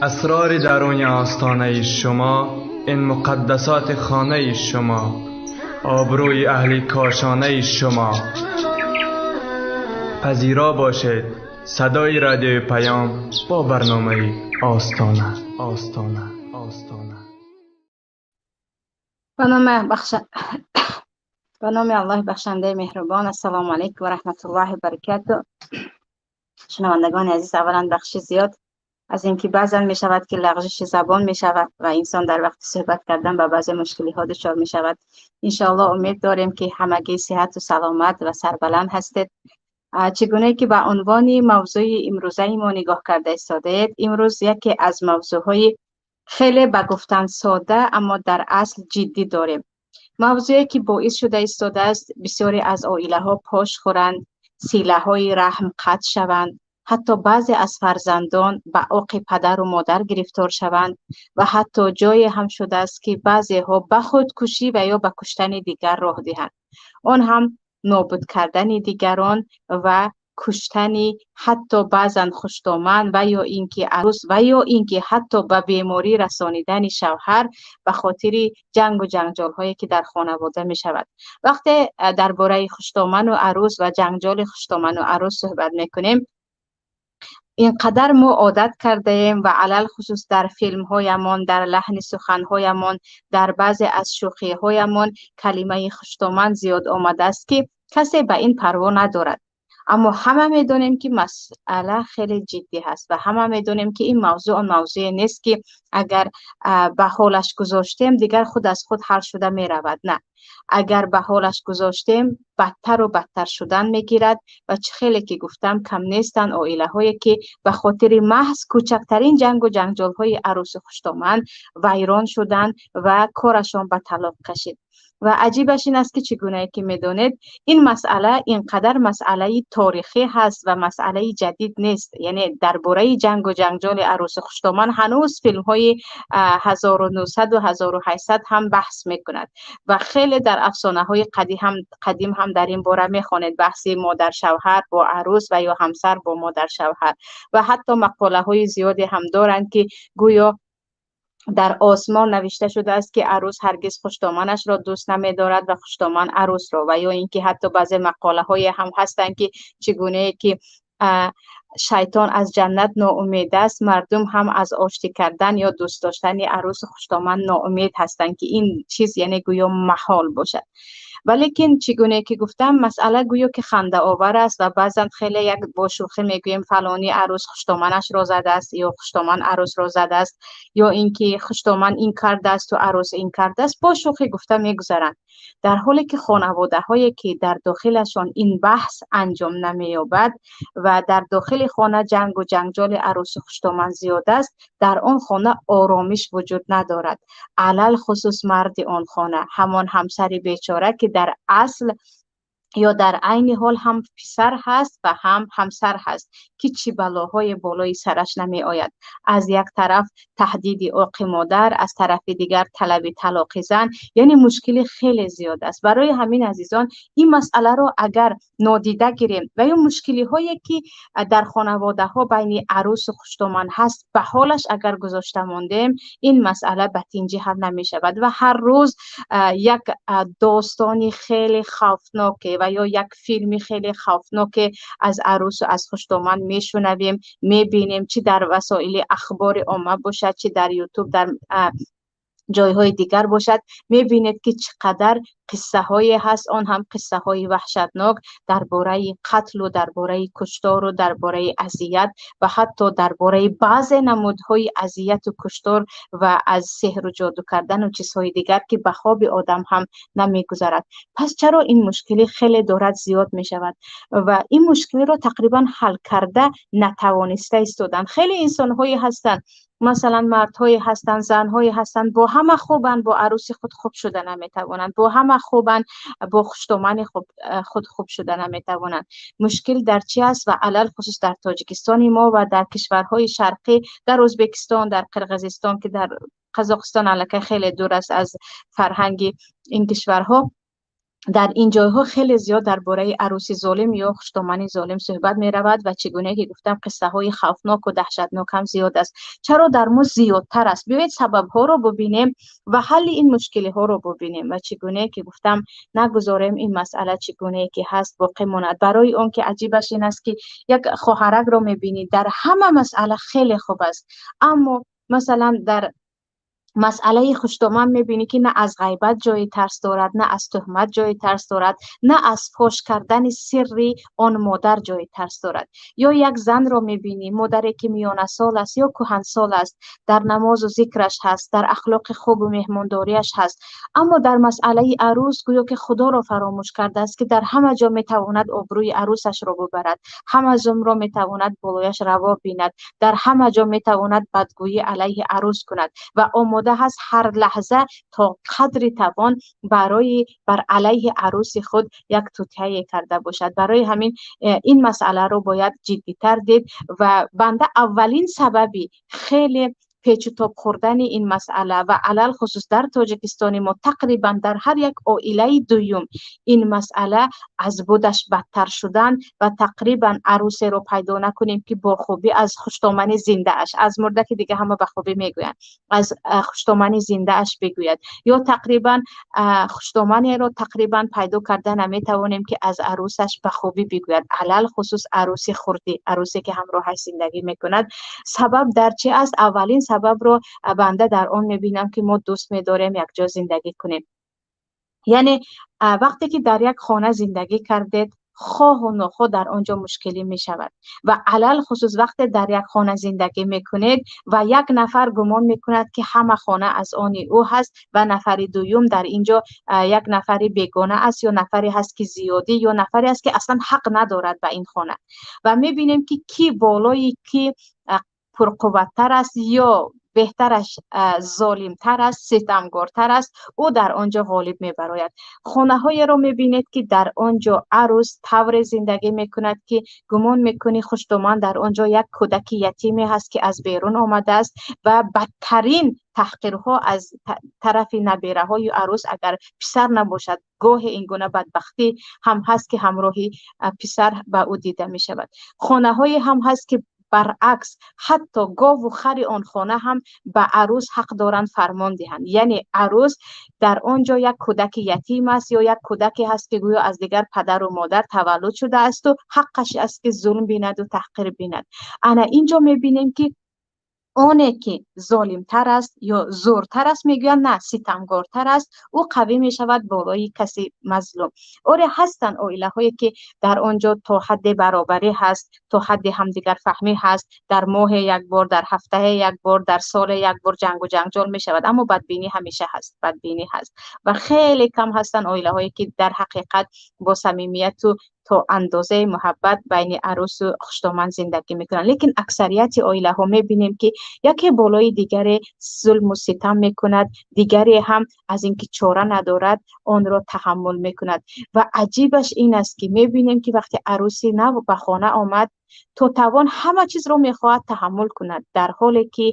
Асрори даруни остонаи шумо, ин муқаддасоти хонаи шумо, обрӯи аҳли кошонаи шумо. Пазиро бошед садои радиои Паём бо барномаи Остона, Остона, Остона. Ба номи Аллоҳи бахшандаи меҳрубон. Ассалому алайкум ва раҳматуллоҳи ва баракату. Шунавандагони азиз, аввалан бахши зиёд аз инки баъзан мешавад ки лағжиши забон мешавад ва инсон дар вақти суҳбат кардан ба баъзе мушкилиҳо дучор мешавад. Иншоаллоҳ умед дорем, ки ҳамагӣ сиҳату саломат ва сарбаланд ҳастед. Чӣ гуна ки ба унвони мавзӯи имрӯзаи мо нигоҳ карда истодаед, имрӯз яке аз мавзӯъҳои хеле ба гуфтан сода, аммо дар асл ҷиддӣ дорем. Мавзӯе ки боис шуда истодааст бисёре аз оилаҳо пош хӯранд, силаҳои раҳм қатъ шаванд, ҳатто баъзе аз фарзандон ба оқи падару модар гирифтор шаванд ва ҳатто ҷое ҳам шудааст, ки баъзеҳо ба худкушӣ ва ё ба куштани дигар роҳ диҳанд. Он ҳам нобуд кардани дигарон ва куштани ҳатто баъзан хуштоман ва ё ин ки арӯс ва ё ин ки ҳатто ба беморӣ расонидани шавҳар ба хотири ҷангу ҷанҷолҳое ки дар хонавода мешавад. Вақте дар бораи хуштоману арӯс ва ҷанҷоли хуштоману арӯс суҳбат мекунем, ин қадар мо одат кардаем ва алалхусус дар филмҳоямон, дар лаҳни суханҳоямон, дар баъзе аз шӯхиҳоямон калимаи хуштоман зиёд омадааст, ки касе ба ин парво надорад. Аммо ҳама медонем, ки масъала хеле ҷиддӣ ҳаст ва ҳама медонем, ки ин мавзӯъ он мавзӯе нест, ки агар ба ҳолаш гузоштем, дигар худ аз худ ҳал шуда меравад. На, агар ба ҳолаш гузоштем, бадтару бадтар шудан мегирад ва чӣ хеле ки гуфтам, кам нестанд оилаҳое, ки ба хотири маҳз кӯчактарин ҷангу ҷанҷолҳои арӯсу хуштоман вайрон шуданд ва корашон ба талоқ кашид. Ва аҷибаш ин аст, ки чӣ гунае ки медонед, ин масъала ин қадар масъалаи торихӣ ҳаст ва масъалаи ҷадид нест. Яъне дар бораи ҷангу ҷанҷоли арӯсу хуштоман ҳанӯз филмҳои 1900 1800 ҳам баҳс мекунад ва хеле дар афсонаҳои қадим ҳам дар ин бора мехонед, баҳси модаршавҳар бо арӯс ва ё ҳамсар бо модаршавҳар, ва ҳатто мақолаҳои зиёде ҳам доранд, ки гӯё дар осмон навишта шудааст, ки арӯс ҳаргиз хуштоманашро дӯст намедорад ва хуштоман арӯсро, ва ё ин ки ҳатто баъзе мақолаҳое ҳам ҳастанд, ки чӣ гунае ки шайтон аз ҷаннат ноумед аст, мардум ҳам аз оштӣ кардан ё дӯст доштани арӯсу хуштоман ноумед ҳастанд, ки ин чиз яъне гӯё маҳол бошад. Валекин чӣ гуна ки гуфтам, масъала гӯё ки хандаовар аст ва баъзан хеле як бо шӯхӣ мегӯем, фалонӣ арӯс хуштоманашро задааст ё хуштоман арӯсро задааст, ё ин ки хуштоман ин кардаасту арӯс ин кардааст, бо шӯхӣ гуфта мегузаранд. Дар ҳоле ки хонаводаҳое ки дар дохилашон ин баҳс анҷом намеёбад ва дар дохили хона ҷангу ҷанҷоли арӯсу хуштоман зиёд аст, дар он хона оромиш вуҷуд надорад. Алалхусус марди он хона, ҳамон ҳамсари бечора, ки дар асл ё дар айни ҳол ҳам писар ҳаст ва ҳам ҳамсар ҳаст, ки чӣ балоҳои болои сараш намеояд. Аз як тараф таҳдиди оқи модар, аз тарафи дигар талаби талоқи зан, яъне мушкили хеле зиёд аст. Барои ҳамин, азизон, ин масъаларо агар нодида гирем ва ё мушкилиҳое ки дар хонаводаҳо байни арӯсу хуштоман ҳаст, ба ҳолаш агар гузошта мондем, ин масъала ба тинҷӣ ҳал намешавад ва ҳар рӯз як достони хеле хавфноке ва ё як филми хеле хавфноке аз арӯсу аз хуштоман мешунавем, мебинем, чӣ дар васоили ахбори омма бошад, чӣ дар Ютуб, дар ҷойҳои дигар бошад. Мебинед, ки чӣ қадар қиссаҳое ҳаст, он ҳам қиссаҳои ваҳшатнок дар бораи қатлу дар бораи куштору дар бораи азият ва ҳатто дар бораи баъзе намудҳои азияту куштор ва аз сеҳру ҷоду кардану чизҳои дигар, ки ба хоби одам ҳам намегузарад. Пас чаро ин мушкилӣ хеле дорад зиёд мешавад ва ин мушкилиро тақрибан ҳал карда натавониста истоданд? Хеле инсонҳое ҳастанд, масалан мардҳое ҳастанд, занҳое ҳастанд, бо ҳама хубанд, бо арӯси худ хуб шуда наметавонанд, бо ҳама хубанд, бо хуштомани худ хуб шуда наметавонанд. Мушкил дар чи аст? Ва алалхусус дар Тоҷикистони мо ва дар кишварҳои шарқӣ, дар Ӯзбекистон, дар Қирғизистон, ки дар Қазоқистон аллакай хеле дур аст аз фарҳанги ин кишварҳо. Дар ин ҷойҳо хеле зиёд дар бораи арӯси золим ё хуштомани золим суҳбат меравад ва чӣ гуна ки гуфтам, қиссаҳои хавфнок ва даҳшатнок ҳам зиёд аст. Чаро дар мо зиёдтар аст? Биёед сабабҳоро бубинем ва ҳалли ин мушкилиҳоро бубинем ва чӣ гуна ки гуфтам, нагузорем ин масъала чӣ гуна ки ҳаст боқӣ монад. Барои он ки аҷибаш ин аст, ки як хоҳаракро мебинӣ, дар ҳама масъала хеле хуб аст, аммо масалан дар масъалаи хуштоман мебинӣ, ки на аз ғайбат ҷои тарс дорад, на аз туҳмат ҷои тарс дорад, на аз фош кардани сирри он модар ҷои тарс дорад. Ё як занро мебинӣ, модаре ки миёнасол аст ё кӯҳансол аст, дар намозу зикраш ҳаст, дар ахлоқи хубу меҳмондориаш ҳаст, аммо дар масъалаи арӯс гӯё ки Худоро фаромӯш кардааст, ки дар ҳама ҷо метавонад обрӯи арӯсашро бубарад, ҳама зулмро метавонад болояш раво бинад, дар ҳама ҷо метавонад бадгӯӣ алайҳи арӯс кунад ва омода ҳаст ҳар лаҳза то қадри тавон барои бар алайҳи арӯси худ як тутияе карда бошад. Барои ҳамин ин масъаларо бояд ҷиддитар дид ва банда аввалин сабаби хеле печу тоб хӯрдани ин масъала ва алалхусус дар Тоҷикистони мо тақрибан дар ҳар як оилаи дуюм ин масъала аз будаш бадтар шудан ва тақрибан арӯсеро пайдо накунем, ки бо хубӣ аз хуштомани зиндааш, аз мурда ки дига ҳама ба хубӣ мегӯянд, аз хуштомани зиндааш бигӯяд, ё тақрибан хуштоманеро тақрибан пайдо карда наметавонем, ки аз арӯсаш ба хубӣ бигӯяд, алалхусус арӯси хурдӣ, арӯсе ки ҳамроҳаш зиндагӣ мекунад. Сабаб дар чӣ аст? Аввалин сабабро банда дар он мебинам, ки мо дӯст медорем якҷо зиндагӣ кунем. Яъне вақте ки дар як хона зиндагӣ кардед, хоҳу нохоҳ дар он ҷо мушкилӣ мешавад ва алалхусус вақте дар як хона зиндагӣ мекунед ва як нафар гумон мекунад, ки ҳама хона аз они ӯ ҳаст ва нафари дуюм дар ин ҷо як нафари бегона аст ё нафаре ҳаст, ки зиёдӣ, ё нафаре аст, ки аслан ҳақ надорад ба ин хона, ва мебинем, ки кӣ болои кӣ пурқувваттар аст ё беҳтараш золимтар аст, ситамгортар аст, ӯ дар он ҷо ғолиб мебарояд. Хонаҳоеро мебинед, ки дар он ҷо арӯс тавре зиндагӣ мекунад, ки гумон мекунӣ хуштоман дар он ҷо як кӯдаки ятиме ҳаст, ки аз берун омадааст, ва бадтарин таҳқирҳо аз тарафи набераҳои арӯс, агар писар набошад, гоҳе ин гуна бадбахтӣ ҳам ҳаст, ки ҳамроҳи писар ба ӯ дида мешавад. Хонаҳое ҳам ҳаст, ки баръакс ҳатто гову хари он хона ҳам ба арӯс ҳақ доранд фармон диҳанд. Яъне арӯс дар он ҷо як кӯдаки ятим аст ё як кӯдаке ҳаст, ки гӯё аз дигар падару модар таваллуд шудаасту ҳаққаш аст, ки зулм бинаду таҳқир бинад. Ана ин ҷо мебинем, ки оне ки золимтар аст ё зӯртар аст, мегӯянд, на, ситамгортар аст, ӯ қавӣ мешавад болои каси мазлум. Оре, ҳастанд оилаҳое, ки дар он ҷо то ҳадде баробарӣ ҳаст, то ҳадди ҳамдигарфаҳмӣ ҳаст, дар моҳе як бор, дар ҳафтае як бор, дар соле як бор ҷангу ҷанҷол мешавад, аммо бадбинӣ ҳамеша ҳаст, бадбинӣ ҳаст ва хеле кам ҳастанд оилаҳое, ки дар ҳақиқат бо самимияту то андозаи муҳаббат байни арӯсу хуштоман зиндагӣ мекунанд. Лекин аксарияти оилаҳо мебинем, ки яке болои дигаре зулму ситам мекунад, дигаре ҳам аз ин ки чора надорад, онро таҳаммул мекунад. Ва аҷибаш ин аст, ки мебинем, ки вақте арӯси нав ба хона омад, то тавон ҳама чизро мехоҳад таҳаммул кунад, дар ҳоле ки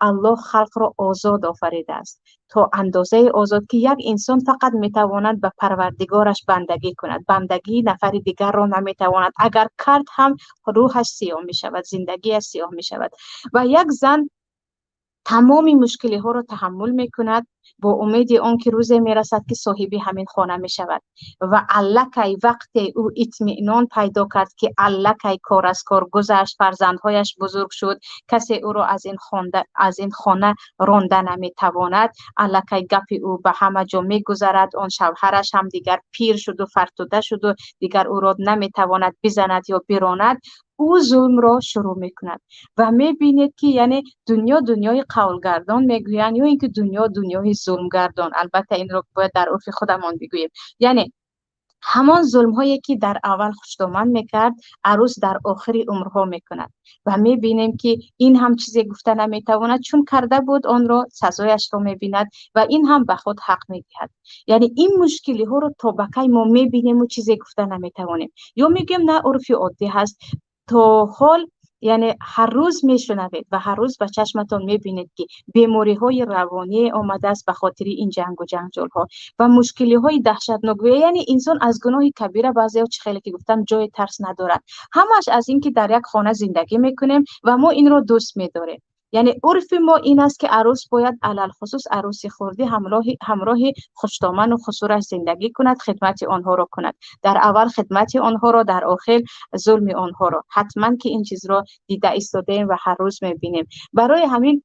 Аллоҳ халқро озод офаридааст, то андозаи озод, ки як инсон фақат метавонад ба Парвардигораш бандагӣ кунад, бандагии нафари дигарро наметавонад. Агар кард ҳам, рӯҳаш сиёҳ мешавад, зиндагиаш сиёҳ мешавад. Ва як зан тамоми мушкилиҳоро таҳаммул мекунад бо умеди он ки рӯзе мерасад, ки соҳиби ҳамин хона мешавад. Ва аллакай вақте ӯ итминон пайдо кард, ки аллакай кор аз кор гузашт, фарзандҳояш бузург шуд, касе ӯро аз ин хона ронда наметавонад, аллакай гапи ӯ ба ҳама ҷо мегузарад, он шавҳараш ҳам дигар пир шуду фартуда шуду дигар ӯро наметавонад бизанад ё биронад, ӯ зулмро шурӯъ мекунад. Ва мебинед, ки яъне дунё дунёи қавлгардон мегӯянд ё ин ки дунё дунёи зулмгардон. Албатта, инро бояд дар урфи худамон бигӯем. Яъне ҳамон зулмҳое, ки дар аввал хуштоман мекард, арӯс дар охири умрҳо мекунад ва мебинем, ки ин ҳам чизе гуфта наметавонад, чун карда буд онро, сазояшро мебинад ва ин ҳам ба худ ҳақ медиҳад. Яъне ин мушкилиҳоро то ба кай мо мебинему чизе гуфта наметавонем ё мегӯем, на, урфи оддӣ ҳаст? То ҳол Яъне ҳар рӯз мешунавед ва ҳар рӯз ба чашматон мебинед, ки бемориҳои равонӣ омадааст ба хотири ин ҷангу ҷанҷолҳо ва мушкилиҳои даҳшатнок. Яъне инсон аз гуноҳи кабира, баъзеҳо чӣ хеле ки гуфтам, ҷои тарс надорад. Ҳамаш аз ин ки дар як хона зиндагӣ мекунем ва мо инро дӯст медорем. Яъне урфи мо ин аст, ки арӯс бояд, алалхусус арӯси хурдӣ, ҳамроҳи хуштоману хусураш зиндагӣ кунад, хидмати онҳоро кунад. Дар аввал хидмати онҳоро, дар охир зулми онҳоро. Ҳатман ки ин чизро дида истодаем ва ҳар рӯз мебинем. Барои ҳамин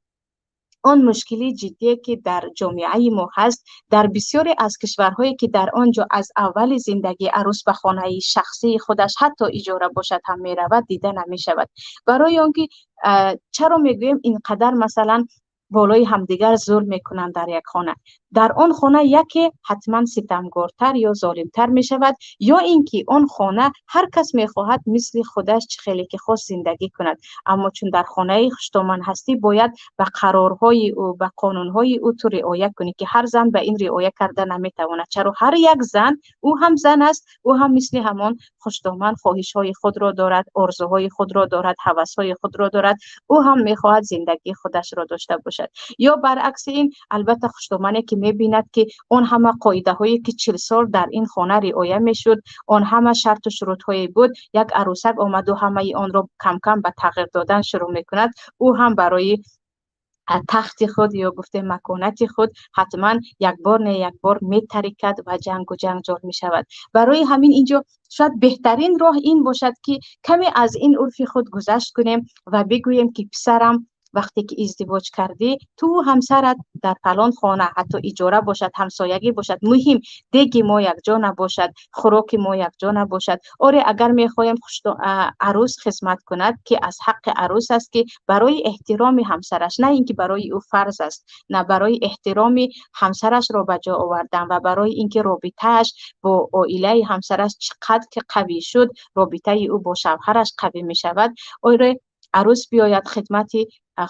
он мушкили ҷиддие, ки дар ҷомеаи мо ҳаст, дар бисёре аз кишварҳое, ки дар он ҷо аз аввали зиндагӣ арӯс ба хонаи шахсии худаш, ҳатто иҷора бошад ҳам, меравад, дида намешавад. Барои он ки чаро мегӯем, ин қадар масалан болои ҳамдигар зулм мекунанд дар як хона? Дар он хона яке ҳатман ситамгортар ё золимтар мешавад, ё ин ки он хона ҳар кас мехоҳад мисли худаш, чӣ хеле ки хост, зиндагӣ кунад. Аммо чун дар хонаи хуштоман ҳастӣ, бояд ба қарорҳои ӯ, ба қонунҳои ӯ ту риоя кунӣ, ки ҳар зан ба ин риоя карда наметавонад. Чаро ҳар як зан, ӯ ҳам зан аст, ӯ ҳам мисли ҳамон хуштоман хоҳишҳои худро дорад, орзуҳои худро дорад, ҳавасҳои худро дорад, ӯ ҳам мехоҳад зиндагии худашро дошта бошад. Ё баръакси ин, албатта, хуштомане ки мебинад, ки он ҳама қоидаҳое, ки 40 сол дар ин хона риоя мешуд, он ҳама шарту шурутҳое буд, як арӯсак омаду ҳамаи онро кам-кам ба тағйир додан шурӯъ мекунад, ӯ ҳам барои тахти худ ё гуфтем маконати худ ҳатман як бор не як бор метарикад ва ҷангу ҷанҷол мешавад. Барои ҳамин инҷо шояд беҳтарин роҳ ин бошад, ки каме аз ин урфи худ гузашт кунем ва бигӯем, ки писарам, вақте ки издивоҷ кардӣ, ту ҳамсарат дар фалон хона, ҳатто иҷора бошад, ҳамсоягӣ бошад, муҳим деги мо якҷо набошад, хӯроки мо якҷо набошад. Оре, агар мехоҳем арӯс хизмат кунад, ки аз ҳаққи арӯс аст, ки барои эҳтироми ҳамсараш, на ин ки барои ӯ фарз аст, на, барои эҳтироми ҳамсарашро ба ҷо овардан ва барои ин ки робитааш бо оилаи ҳамсараш чӣ қадр ки қавӣ шуд, робитаи ӯ бо шавҳараш қавӣ мешавад. Оре, арӯс биёяд, хидмати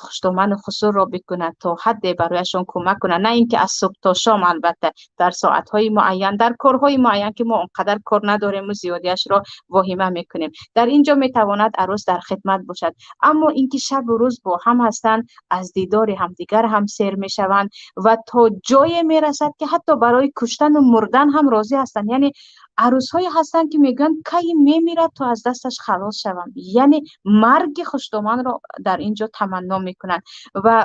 хуштоману хусурро бикунад, то ҳадде барояшон кӯмак кунад, на ин ки аз субҳ то шом, албатта, дар соатҳои муайян, дар корҳои муайян, ки мо он қадар кор надорему зиёдиашро воҳима мекунем. Дар ин ҷо метавонад арӯс дар хидмат бошад. Аммо ин ки шабу рӯз бо ҳам ҳастанд, аз дидори ҳамдигар ҳам сер мешаванд ва то ҷое мерасад, ки ҳатто барои куштану мурдан ҳам розӣ ҳастанд. Яъне арӯсҳое ҳастанд, ки мегӯянд, кай мемирад, то аз дасташ халос шавам. Яъне марги хуштоманро дар ин ҷо таманно мекунанд ва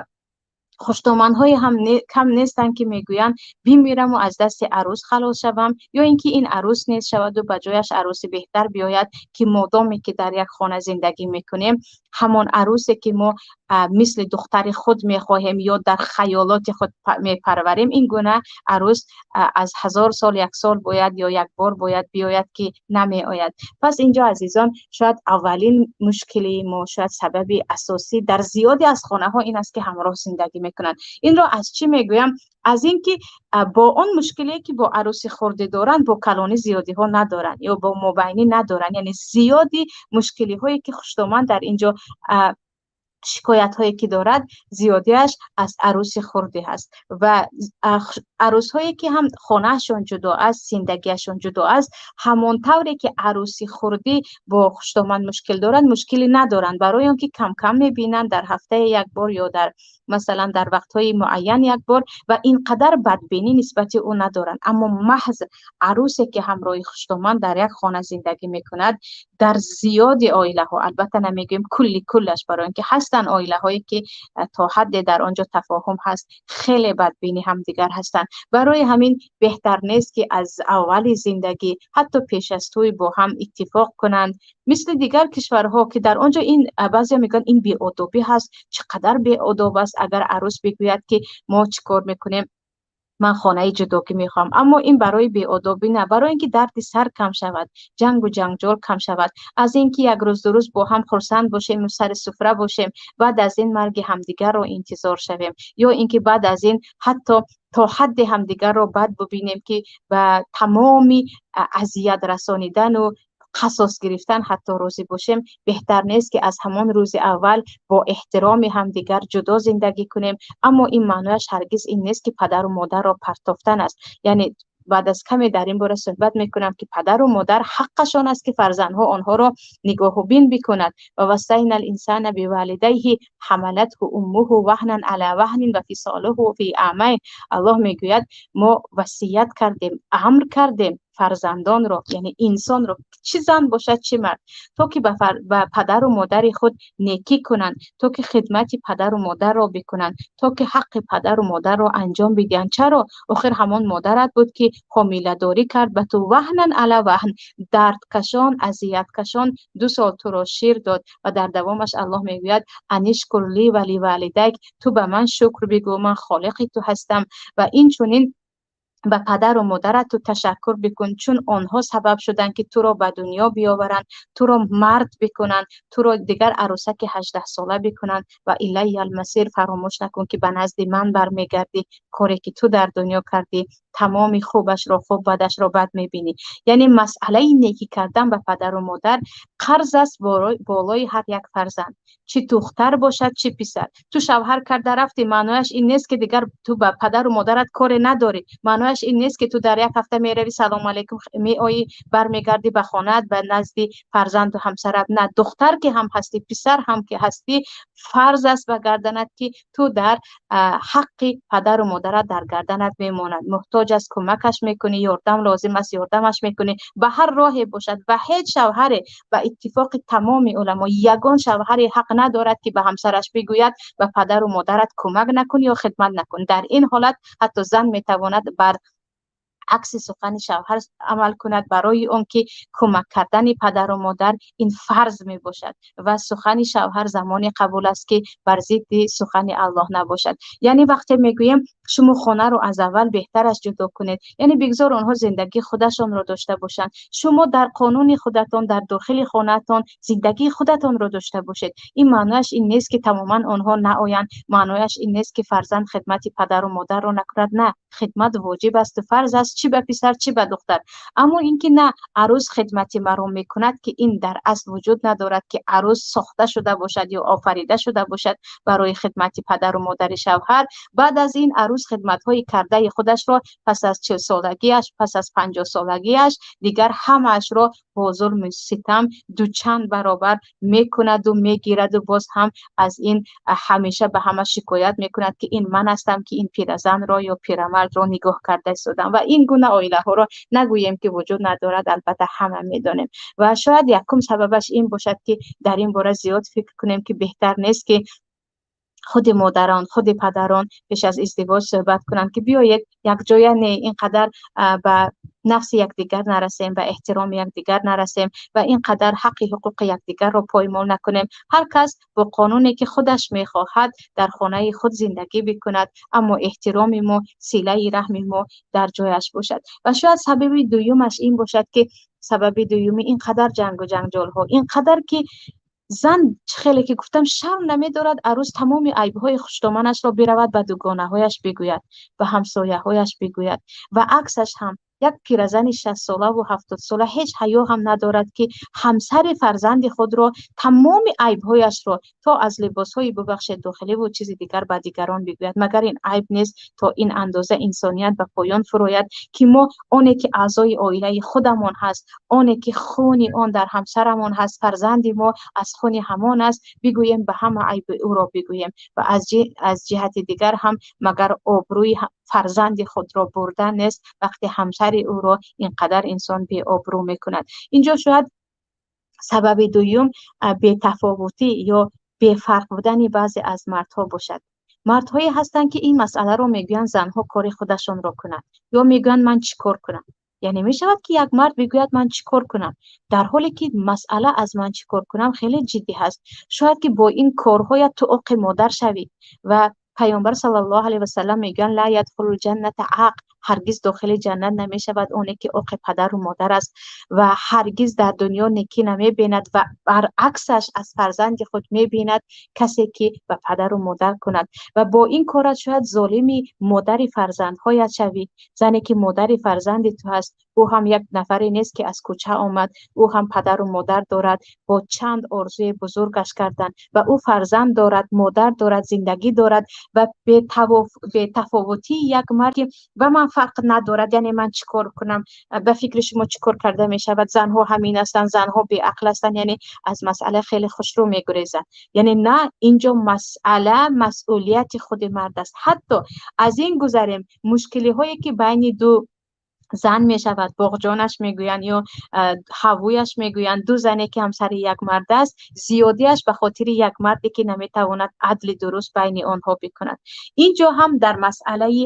хуштоманҳое ҳам кам нестанд, ки мегӯянд, бимираму аз дасти арӯс халос шавам, ё ин ки ин арӯс нест шаваду ба ҷояш арӯси беҳтар биёяд, ки модоме ки дар як хона зиндагӣ мекунем, ҳамон арӯсе, ки мо мисли духтари худ мехоҳем ё дар хаёлоти худ мепарварем, ин гуна арӯс аз 1000 сол як сол бояд ё як бор бояд биёяд, ки намеояд. Пас инҷо, азизон, шояд аввалин мушкилии мо, шояд сабаби асосӣ дар зиёде аз хонаҳо ин аст, ки ҳамроҳ зиндагӣ мекунанд. Инро аз чӣ мегӯям? Аз ин ки бо он мушкилие, ки бо арӯси хурдӣ доранд, бо калонӣ зиёдиҳо надоранд ё бо мобайнӣ надоранд. Яъне зиёди мушкилиҳое, ки хуштоман дар ин ҷо шикоятҳое, ки дорад, зиёдиаш аз арӯси хурдӣ ҳаст. Ва арӯсҳое, ки ҳам хонаашон ҷудо аст, зиндагиашон ҷудо аст, ҳамон тавре ки арӯси хурдӣ бо хуштоман мушкил доранд, мушкилӣ надоранд, барои он ки кам-кам мебинанд, дар ҳафтае як бор ё дар масалан дар вақтҳои муайян як бор, ва ин қадар бадбинӣ нисбати ӯ надоранд. Аммо маҳз арӯсе, ки ҳамроҳи хуштоман дар як хона зиндагӣ мекунад, дар зиёди оилаҳо, албатта намегӯем кулли куллаш, барои он ки ҳастанд оилаҳое, ки то ҳадде дар он ҷо тафоҳум ҳаст, хеле бадбини ҳамдигар ҳастанд. Барои ҳамин беҳтар нест, ки аз аввали зиндагӣ, ҳатто пеш аз тӯй, бо ҳам иттифоқ кунанд, мисли дигар кишварҳо, ки дар он ҷо ин баъзеҳо мегӯянд, ин беодобӣ ҳаст, чӣ қадар беодоб аст, агар арӯс бигӯяд, ки мо чӣ кор мекунем, ман хонаи ҷудогӣ мехоҳам. Аммо ин барои беодобӣ на, барои ин ки дарди сар кам шавад, ҷангу ҷанҷол кам шавад. Аз ин ки як рӯз ду рӯз бо ҳам хурсанд бошем, сари суфра бошем, баъд аз ин марги ҳамдигарро интизор шавем, ё ин ки баъд аз ин ҳатто то ҳадде ҳамдигарро бад бубинем, ки ба тамоми азият расонидану қасос гирифтан ҳатто розӣ бошем, беҳтар нест, ки аз ҳамон рӯзи аввал бо эҳтироми ҳамдигар ҷудо зиндагӣ кунем? Аммо ин маънояш ҳаргиз ин нест, ки падару модарро партофтан аст. Яъне Баъд аз каме дар ин бора суҳбат мекунам, ки падару модар ҳаққашон аст, ки фарзандҳо онҳоро нигоҳубин бикунад. Ва вассайна ал-инсана бивалидайҳи ҳамалатҳу уммуҳу ваҳнан ала ваҳнин ва фисолуҳу фи амайн. Аллоҳ мегӯяд мо васият кардем, амр кардем фарзандонро, яъне инсонро, чӣ зан бошад чӣ мард, то ки ба падару модари худ некӣ кунанд, то ки хидмати падару модарро бикунанд, то ки ҳаққи падару модарро анҷом бидиҳанд. Чаро? Охир ҳамон модарат буд, ки ҳомиладорӣ кард ба ту, ваҳнан ала ваҳн, дардкашон, азияткашон 2 сол туро шир дод. Ва дар давомаш Аллоҳ мегӯяд анишкур ли ва ливалидайк, ту ба ман шукр бигӯ, ман холиқи ту ҳастам. Ва инчунин ба падару модарат ту ташаккур бикун, чун онҳо сабаб шуданд, ки туро ба дунё биёваранд, туро мард бикунанд, туро дигар арӯсаки 18 сола бикунанд. Ва илайял масир, фаромӯш накун, ки ба назди ман бармегардӣ, коре ки ту дар дунё кардӣ тамоми хубашро хуб, бадашро бад мебинӣ. Яъне масъалаи некӣ кардан ба падару модар қарз аст болои ҳар як фарзанд, чӣ духтар бошад чӣ писар. Ту шавҳар карда рафтӣ, маънояш ин нест, ки дигар ту ба падару модарат коре надорӣ. Маънояш ин нест, ки ту дар як ҳафта меравӣ, салом алейкум, меоӣ, бармегардӣ ба хонаат, ба назди фарзанду ҳамсарат. На, духтар ки ҳам ҳастӣ, писар ҳам ки ҳастӣ, фарз аст ба гарданат, ки ту дар ҳаққи падару модарат дар гарданат мемонад. Муҳтоҷ аст, кӯмакаш мекунӣ, ёрдам лозим аст, ёрдамаш мекунӣ, ба ҳар роҳе бошад. Ва ҳеҷ шавҳаре ба иттифоқи тамоми уламо ягон шавҳаре ҳақ надорад, ки ба ҳамсараш бигӯяд ба падару модарат кӯмак накун ё хидмат накун. Дар ин ҳолат ҳатто зан метавонад бар акси сухани шавҳар амал кунад, барои он ки кӯмак кардани падару модар ин фарз мебошад ва сухани шавҳар замоне қабул аст, ки бар зидди сухани Аллоҳ набошад. Яъне вақте мегӯем шумо хонаро аз аввал беҳтараш ҷудо кунед, яъне бигзор онҳо зиндагии худашонро дошта бошанд, шумо дар қонуни худатон, дар дохили хонаатон зиндагии худатонро дошта бошед. Ин маънояш ин нест, ки тамоман онҳо наоянд, маънояш ин нест, ки фарзанд хидмати падару модарро накунад. На, хидмат воҷиб аст, фарз аст, чӣ ба писар чӣ ба духтар. Аммо инки на арӯс хидмати маро мекунад, ки ин дар асл вуҷуд надорад, ки арӯс сохта шуда бошад ё офарида шуда бошад барои хидмати падару модари шавҳар. Баъд аз ин арӯс хидматҳои кардаи худашро пас аз 40 солагиаш, пас аз 50 солагиаш дигар ҳамаашро бо зулму ситам дучанд баробар мекунад ва мегирад ва боз ҳам аз ин ҳамеша ба ҳама шикоят мекунад, ки ин ман ҳастам, ки ин пиразанро ё пирамардро нигоҳ карда истодам. Ва ин гуна оилаҳоро нагӯем, ки вуҷуд надорад, албатта ҳама медонем. Ва шояд якум сабабаш ин бошад, ки дар ин бора зиёд фикр кунем, ки беҳтар нест, ки худи модарон, худи падарон пеш аз издивоҷ суҳбат кунанд, ки биёед якҷоя не, ин қадар ба нафси якдигар нарасем, ба эҳтироми якдигар нарасем ва ин қадар ҳаққи ҳуқуқи якдигарро поймол накунем. Ҳар кас бо қонуне ки худаш мехоҳад дар хонаи худ зиндагӣ бикунад, аммо эҳтироми мо, силаи раҳми мо дар ҷояш бошад. Ва шояд сабаби дуюмаш ин бошад, ки сабаби дуюми ин қадар ҷангу ҷанҷолҳо, ин қадар ки зан хеле ки гуфтам шарм намедорад, арӯс тамоми айбҳои хуштоманашро биравад ба дугонаҳояш бигӯяд, ба ҳамсояҳояш бигӯяд. Ва аксаш ҳам як пиразани 60 сола ва 70 сола ҳеҷ ҳаё ҳам надорад, ки ҳамсари фарзанди худро тамоми айбҳояшро то аз либосҳои бубахшед дохилӣ ва чизи дигар ба дигарон бигӯяд. Магар ин айб нест то ин андоза инсоният ба поён фурояд, ки мо оне ки аъзои оилаи худамон ҳаст, оне ки хуни он дар ҳамсарамон ҳаст, фарзанди мо аз хуни ҳамон аст, бигӯем ба ҳама айби ӯро бигӯем. Ва аз ҷиҳати дигар ҳам магар обрӯи фарзанди худро бурдан нест вақте ҳамсари ӯро инқадар инсон беобрӯ мекунад. Инҷо шояд сабаби дуюм бетафовутӣ ё бефарқ будани баъзе аз мардҳо бошад. Мардҳое ҳастанд, ки ин масъаларо мегӯянд занҳо кори худашонро кунанд, ё мегӯянд ман чӣ кор кунам. Яъне мешавад, ки як мард бигӯяд ман чӣ кор кунам, дар ҳоле ки масъала аз ман чӣ кор кунам хеле ҷиддӣ ҳаст. Шояд ки бо ин корҳоят ту оқи модар шавӣ. Ва Пайғамбар саллаллоҳу алайҳи васаллам мегӯянд ла ядхулул ҷанната ақ, ҳаргиз дохили ҷаннат намешавад оне ки оқи падару модар аст ва ҳаргиз дар дунё некӣ намебинад ва баръаксаш аз фарзанди худ мебинад касе ки ба падару модар кунад. Ва бо ин корат шояд золими модари фарзандҳоят шавӣ. Зане ки модари фарзанди ту ҳаст, Ӯ ҳам як нафаре нест, ки аз кӯча омад. Ӯ ҳам падару модар дорад, бо чанд орзуи бузургаш карданд ва ӯ фарзанд дорад, модар дорад, зиндагӣ дорад ва бетафовутии як мард ки ба ман фарқ надорад, яъне ман чӣ кор кунам, ба фикри шумо чӣ кор карда мешавад, занҳо ҳамин ҳастанд, занҳо беақл ҳастанд, яъне аз масъала хеле хушрӯ мегурезанд. Яъне на, инҷо масъала масъулияти худи мард аст. Ҳатто аз ин гузарем, мушкилиҳое ки байни ду зан мешавад, боғҷонаш мегӯянд ё ҳавӯяш мегӯянд, ду зане ки ҳамсари як мард аст, зиёдиаш ба хотири як марде ки наметавонад адли дуруст байни онҳо бикунад. Инҷо ҳам дар масъалаи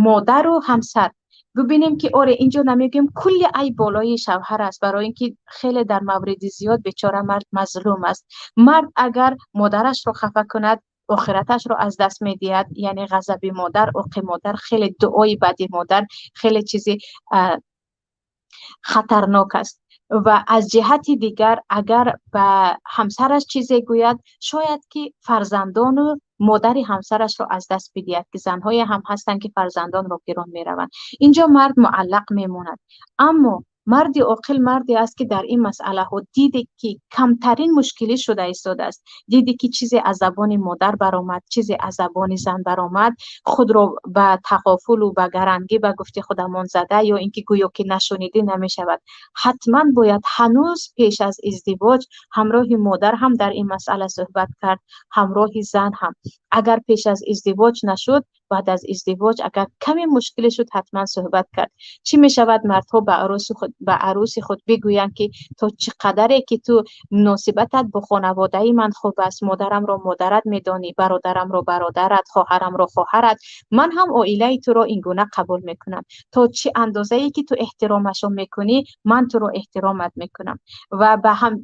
модару ҳамсар бибинем ки оре, инҷо намегӯем кулли айб болои шавҳар аст, барои ин ки хеле дар мавриди зиёд бечора мард мазлум аст. Мард агар модарашро хафа кунад, охираташро аз даст медиҳад, яъне ғазаби модар, оқи модар, хеле дуои бади модар хеле чизи хатарнок аст. Ва аз ҷиҳати дигар, агар ба ҳамсараш чизе гӯяд, шояд ки фарзандону модари ҳамсарашро аз даст бидиҳад, ки занҳое ҳам ҳастанд, ки фарзандонро гирон мераванд. Инҷо мард муаллақ мемонад. Аммо марди оқил марде аст, ки дар ин масъалаҳо диде ки камтарин мушкилӣ шуда истодааст, диде ки чизе аз забони модар баромад, чизе аз забони зан баромад, худро ба тағофулу ба гарангӣ, ба гуфти худамон зада ё ин ки гӯё ки нашунидӣ намешавад. Ҳатман бояд ҳанӯз пеш аз издивоҷ ҳамроҳи модар ҳам дар ин масъала суҳбат кард, ҳамроҳи зан ҳам. Агар пеш аз издивоҷ нашуд, баъд аз издивоҷ агар каме мушкиле шуд, ҳатман суҳбат кард. Чӣ мешавад, мардҳо ба арӯси худ бигӯянд, ки то чӣ қадаре ки ту муносибатат бо хонаводаи ман хуб аст, модарамро модарат медонӣ, бародарамро бародарат, хоҳарамро хоҳарат, ман ҳам оилаи туро ин гуна қабул мекунам. То чӣ андозае ки ту эҳтиромашон мекунӣ, ман туро эҳтиромат мекунам. Ва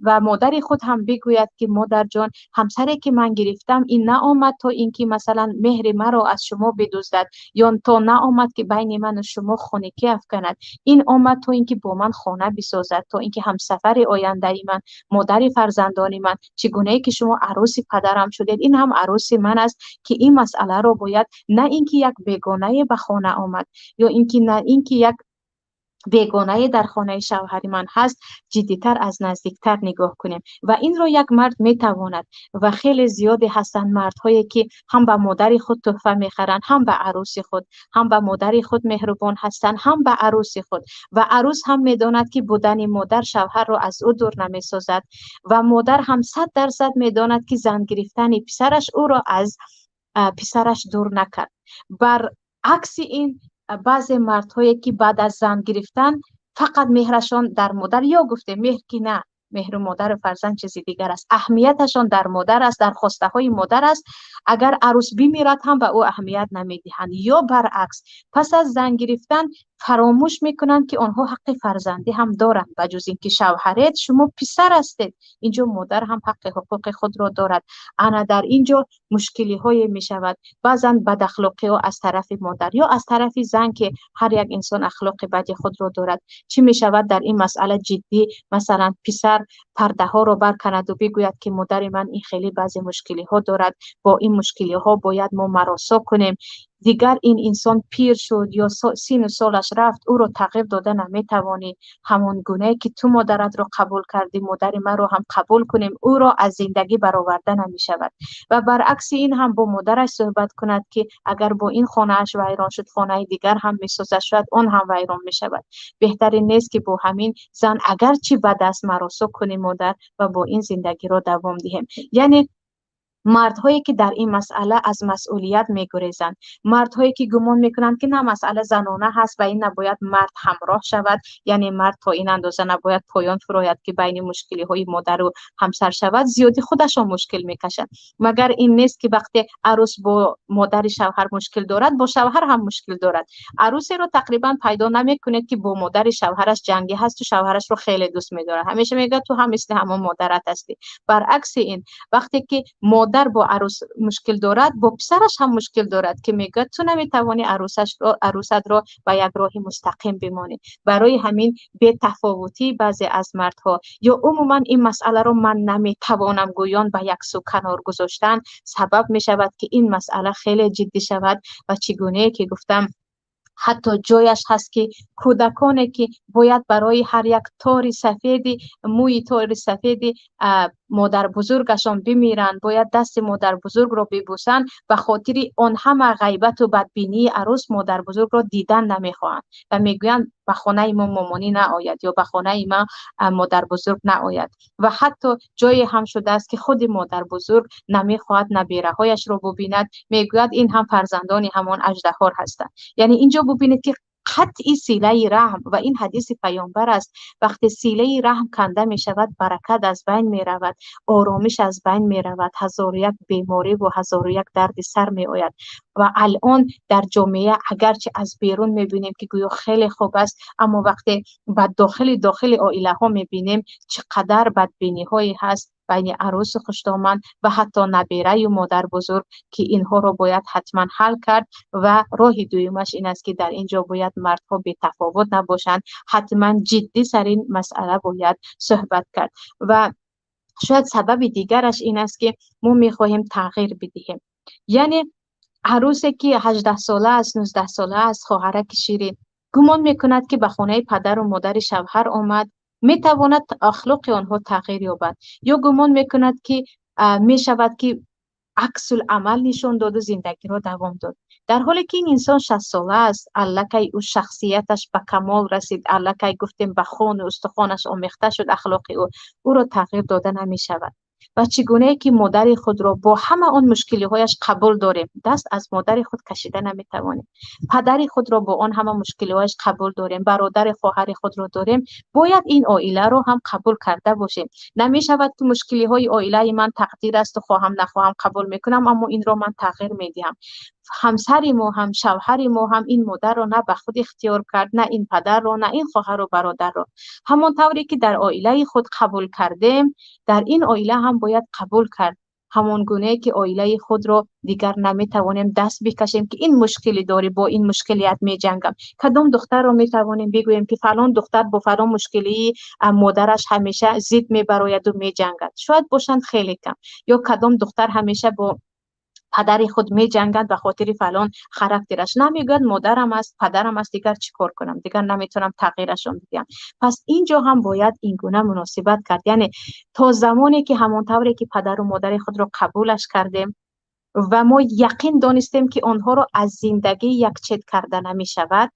ба модари худ ҳам бигӯяд, ки модарҷон, ҳамсаре ки ман гирифтам, ин наомад то ин ки масалан меҳри маро аз шумо бидуздад, ё то наомад ки байни ману шумо хунукӣ афканад. Ин омад то ин ки бо ман хона бисозад, то ин ки ҳамсафари ояндаи ман, модари фарзандони ман, чӣ гунае ки шумо арӯси падарам шудед, ин ҳам арӯси ман аст, ки ин масъаларо бояд на ин ки як бегонае ба хона омад, ё ин ки на ин ки як бегонае дар хонаи шавҳари ман ҳаст, ҷиддитар аз наздиктар нигоҳ кунем. Ва инро як мард метавонад. Ва хеле зиёде ҳастанд мардҳое, ки ҳам ба модари худ тӯҳфа мехаранд, ҳам ба арӯси худ, ҳам ба модари худ меҳрубон ҳастанд, ҳам ба арӯси худ. Ва арӯс ҳам медонад, ки будани модар шавҳарро аз ӯ дур намесозад. Ва модар ҳам 100% медонад, ки зан гирифтани писараш ӯро аз писараш дур накард. Баръакси ин, баъзе мардҳое, ки баъд аз зан гирифтан фақат меҳрашон дар модар, ё гуфтем меҳр ки на, меҳру модару фарзанд чизи дигар аст, аҳамияташон дар модар аст, дар хостаҳои модар аст. Агар арӯс бимирад ҳам ба ӯ аҳамият намедиҳанд. Ё баръакс, пас аз зан гирифтан фаромӯш мекунанд, ки онҳо ҳаққи фарзандӣ ҳам доранд. Ба ҷуз ин ки шавҳаред, шумо писар ҳастед, инҷо модар ҳам ҳаққи ҳуқуқи худро дорад. Ана дар инҷо мушкилиҳое мешавад. Баъзан бадахлоқиҳо аз тарафи модар ё аз тарафи зан, ки ҳар як инсон ахлоқи бади худро дорад. Чӣ мешавад дар ин масъала ҷиддӣ, масалан писар пардаҳоро барканаду бигӯяд, ки модари ман ин хеле баъзе мушкилиҳо дорад, бо ин мушкилиҳо бояд мо маросо кунем. Дигар ин инсон пир шуд ё сину солаш рафт, ӯро тағйир дода наметавонӣ. Ҳамон гунае ки ту модаратро қабул кардӣ, модари маро ҳам қабул кунем, ӯро аз зиндагӣ бароварда намешавад. Ва баръакси ин ҳам бо модараш суҳбат кунад, ки агар бо ин хонааш вайрон шуд, хонаи дигар ҳам месозад, шояд он ҳам вайрон мешавад. Беҳтарин нест, ки бо ҳамин зан агарчи бад аст маросо кунем модар ва бо ин зиндагиро давом диҳем. Яъне мардҳое, ки дар ин масъала аз масъулият мегурезанд, мардҳое, ки гумон мекунанд, ки на, масъала занона ҳаст ва ин набояд мард ҳамроҳ шавад, яъне мард то ин андоза набояд поён фурояд, ки байни мушкилиҳои модару ҳамсар шавад, зиёди худашон мушкил мекашанд. Магар ин нест, ки вақте арӯс бо модари шавҳар мушкил дорад, бо шавҳар ҳам мушкил дорад? Арӯсеро тақрибан пайдо намекунед, ки бо модари шавҳараш ҷангӣ ҳасту шавҳарашро хеле дӯст медорад, ҳамеша мегӯяд, ту ҳам мисли ҳамон модарат ҳастӣ. Баръакси ин, вақте ки модар бо арӯс мушкил дорад, бо писараш ҳам мушкил дорад, ки мегӯяд, ту наметавонӣ арӯсатро ба як роҳи мустақим бимонӣ. Барои ҳамин бетафовутии баъзе аз мардҳо ё умуман ин масъаларо ман наметавонам гӯён ба як сӯ канор гузоштан сабаб мешавад, ки ин масъала хеле ҷиддӣ шавад. Ва чӣ гунае ки гуфтам, Ҳатто ҷояш ҳаст, ки кӯдаконе, ки бояд барои ҳар як тори сафеди мӯи тори сафеди модарбузургашон бимиранд, бояд дасти модарбузургро бибӯсанд, ба хотири он ҳама ғайбату бадбинии арӯс модарбузургро дидан намехоҳанд ва мегӯянд ба хонаи мо момонӣ наояд ё ба хонаи ма модарбузург наояд. Ва ҳатто ҷое ҳам шудааст, ки худи модарбузург намехоҳад набераҳояшро бубинад, мегӯяд ин ҳам фарзандони ҳамон аждаҳор ҳастанд. Яъне инҷо бубинед, ки қатъи силаи раҳм, ва ин ҳадиси паёмбар аст, вақте силаи раҳм канда мешавад, баракат аз байн меравад, оромиш аз байн меравад, ҳазору як беморӣ ва ҳазору як дарди сар меояд. Ва алон дар ҷомеа агарчи аз берун мебинем, ки гӯё хеле хуб аст, аммо вақте ба дохили оилаҳо мебинем, чӣ қадар бадбиниҳое ҳаст байни арӯсу хушдоман ва ҳатто набераю модарбузург, ки инҳоро бояд ҳатман ҳал кард. Ва роҳи дуюмаш ин аст, ки дар ин ҷо бояд мардҳо бетафовут набошанд, ҳатман ҷиддӣ сар ин масъала бояд суҳбат кард. Ва шояд сабаби дигараш ин аст, ки мо мехоҳем тағйир бидиҳем. Яъне арӯсе, ки 18 сола аст, 19 сола аст, хоҳараки ширин, гумон мекунад, ки ба хонаи падару модари шавҳар омад, метавонад ахлоқи онҳо тағйир ёбад, ё гумон мекунад, ки мешавад, ки аксул-амал нишон доду зиндагиро давом дод, дар ҳоле ки ин инсон 60 сола аст, аллакай ӯ шахсияташ ба камол расид, аллакай гуфтем ба хону устухонаш омехта шуд ахлоқи ӯ, ӯро тағйир дода намешавад. Ва чӣ гунае ки модари худро бо ҳама он мушкилиҳояш қабул дорем, даст аз модари худ кашида наметавонем, падари худро бо он ҳама мушкилиҳояш қабул дорем, бародари хоҳари худро дорем, бояд ин оиларо ҳам қабул карда бошем. Намешавад, ки мушкилиҳои оилаи ман тақдир асту хоҳам нахоҳам қабул мекунам, аммо инро ман тағйир медиҳам. Ҳамсари мо ҳам, шавҳари мо ҳам ин модарро на ба худ ихтиёр кард, на ин падарро, на ин хоҳару бародарро. Ҳамон тавре ки дар оилаи худ қабул кардем, дар ин оила ҳам бояд қабул кард. Ҳамон гунае ки оилаи худро дигар наметавонем даст бикашем, ки ин мушкилӣ дорӣ, бо ин мушкилият меҷангам. Кадом духтарро метавонем бигӯем, ки фалон духтар бо фалон мушкилии модараш ҳамеша зид мебарояду меҷангад? Шояд бошанд хеле кам. Ё кадом духтар ҳамеша бо падари худ меҷангад ба хотири фалон характераш? Намегӯяд, модарам аст, падарам аст, дигар чӣ кор кунам, дигар наметавонам тағйирашон бидиҳам. Пас ин ҷо ҳам бояд ин гуна муносибат кард. Яъне то замоне ки ҳамон тавре ки падару модари худро қабулаш кардем ва мо яқин донистем, ки онҳоро аз зиндагӣ якчет карда намешавад,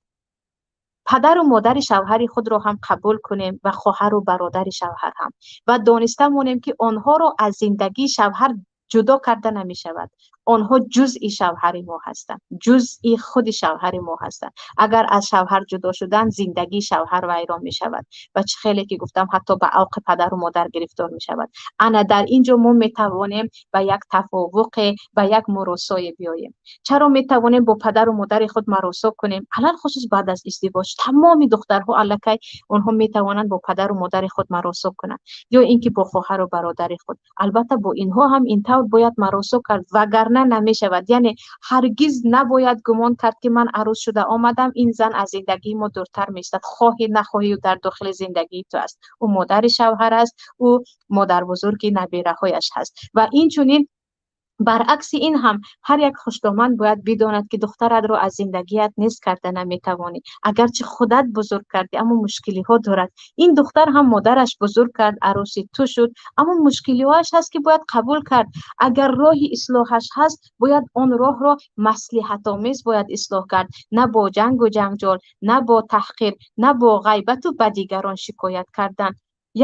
падару модари шавҳари худро ҳам қабул кунем ва хоҳару бародари шавҳар ҳам, ва дониста монем, ки онҳоро аз зиндагии шавҳар ҷудо карда намешавад. Онҳо ҷузъи шавҳари мо ҳастанд, ҷузъи худи шавҳари мо ҳастанд. Агар аз шавҳар ҷудо шуданд, зиндагии шавҳар вайрон мешавад ва чӣ хеле ки гуфтам, ҳатто ба авқи падару модар гирифтор мешавад. Ана дар ин ҷо мо метавонем ба як тафовуқе, ба як муросое биёем. Чаро метавонем бо падару модари худ маросо кунем? Алалхусус баъд аз издивоҷ тамоми духтарҳо аллакай онҳо метавонанд бо падару модари худ маросо кунанд ё ин ки бо хоҳару бародари худ. Албатта, бо инҳо ҳам ин тавр бояд маросо кард, вагарна намешавад. Яъне ҳаргиз набояд гумон кард, ки ман арӯс шуда омадам, ин зан аз зиндагии мо дуртар меистад. Хоҳӣ нахоҳӣ, ӯ дар дохили зиндагии ту аст, ӯ модари шавҳар аст, ӯ модарбузурги набераҳояш ҳаст. Ва инчунин баръакси ин ҳам ҳар як хушдоман бояд бидонад, ки духтаратро аз зиндагият нест карда наметавонӣ. Агарчи худат бузург кардӣ, аммо мушкилиҳо дорад. Ин духтар ҳам модараш бузург кард, арӯси ту шуд, аммо мушкилиҳояш ҳаст, ки бояд қабул кард. Агар роҳи ислоҳаш ҳаст, бояд он роҳро маслиҳатомез бояд ислоҳ кард, на бо ҷангу ҷанҷол, на бо таҳқир, на бо ғайбату ба дигарон шикоят кардан.